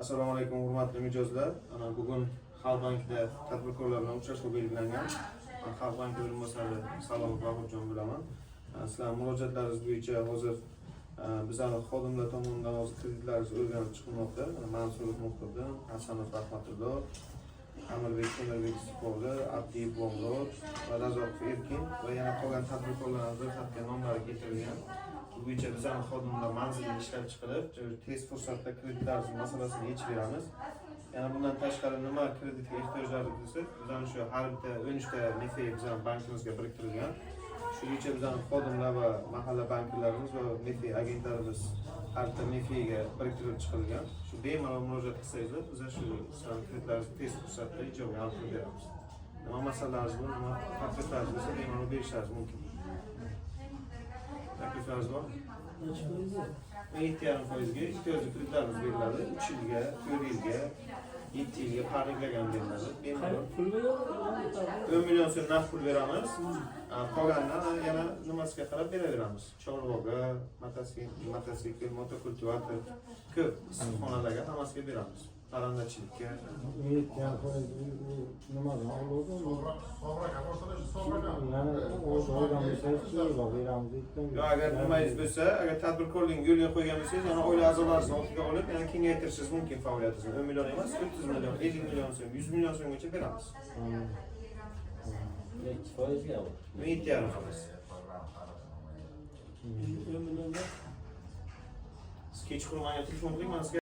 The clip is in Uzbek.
Assalomu alaykum, hurmatli mijozlar. Ana bugun Xalq bankida tadbirkorlar bilan uchrashuv belgilangan. Man Xalq banki o'rinbosari Salomov Boburjon bo'laman. Sizlar murojaatlaringiz bo'yicha hozir bizani xodimlar tomonidan hozir kreditlaringiz o'rganib chiqilmoqda. Mana Mansurov Muhriddin, Hasanov Rahmatullo, Amirbek Temirbek Istiqbolli, Abdiyev Bomdod va Razzoqov Erkin va yana qolgan tadbirkorlarning ro'yxatga nomlari keltirilgan. Bu bo'yicha bizani xodimlar manzilli ishlab chiqilib, tez fursatda kreditlar masalasini yechib beramiz. Yana bundan tashqari nima kreditga ehtiyojlari bo'lsa, bizani shu har bitta 13 ta МФО bizani bankimizga biriktirilgan. Shu bo'yicha bizani xodimlar va mahalla bankirlarimiz va МФО agentlarimiz har bitta МФО ga biriktirib chiqilgan. Shu bemalol murojaat qilsangizlar, biz shu sizlarning kreditlaringizni tez fursatda ijobiy hal qilib beramiz. Nima masalalariniz bor, nima takliflaringiz bo'lsa, bemalol berishlaringiz mumkin. Takliflaringiz bormi? Nechi foizi? 7,5%ga ehtiyojli kreditlarimiz beriladi. 3 yilga, 4 yilga, 7 yilga parniklarga ham beriladi. Bemalol. Pulmi yo'q? 10 million so'm naqd pul beramiz. Qolganini yana nimasiga qarab beraveramiz. Chorvoqqa, mototsikl, motokultivator, ko'p issiqxonalarga, hammasiga beramiz. Parrandachilikka. 7,5% u nimadan oladi? Yana o'zi olgan bo'lsangiz, keyinroq beramiz deydi. Yo, agar nimangiz bo'lsa, agar tadbirkorlikni yo'lga qo'ygan bo'lsangiz, yana oila a'zolaringizni oldiga olib, yana kengaytirishingiz mumkin faoliyatingizni. 10 million emas, 30 million, 50 million so'm, 100 million so'mgacha beramiz. Nechi foizga u? 7,5%. 10 millionga. Siz kechqurun menga telefon qiling, man sizga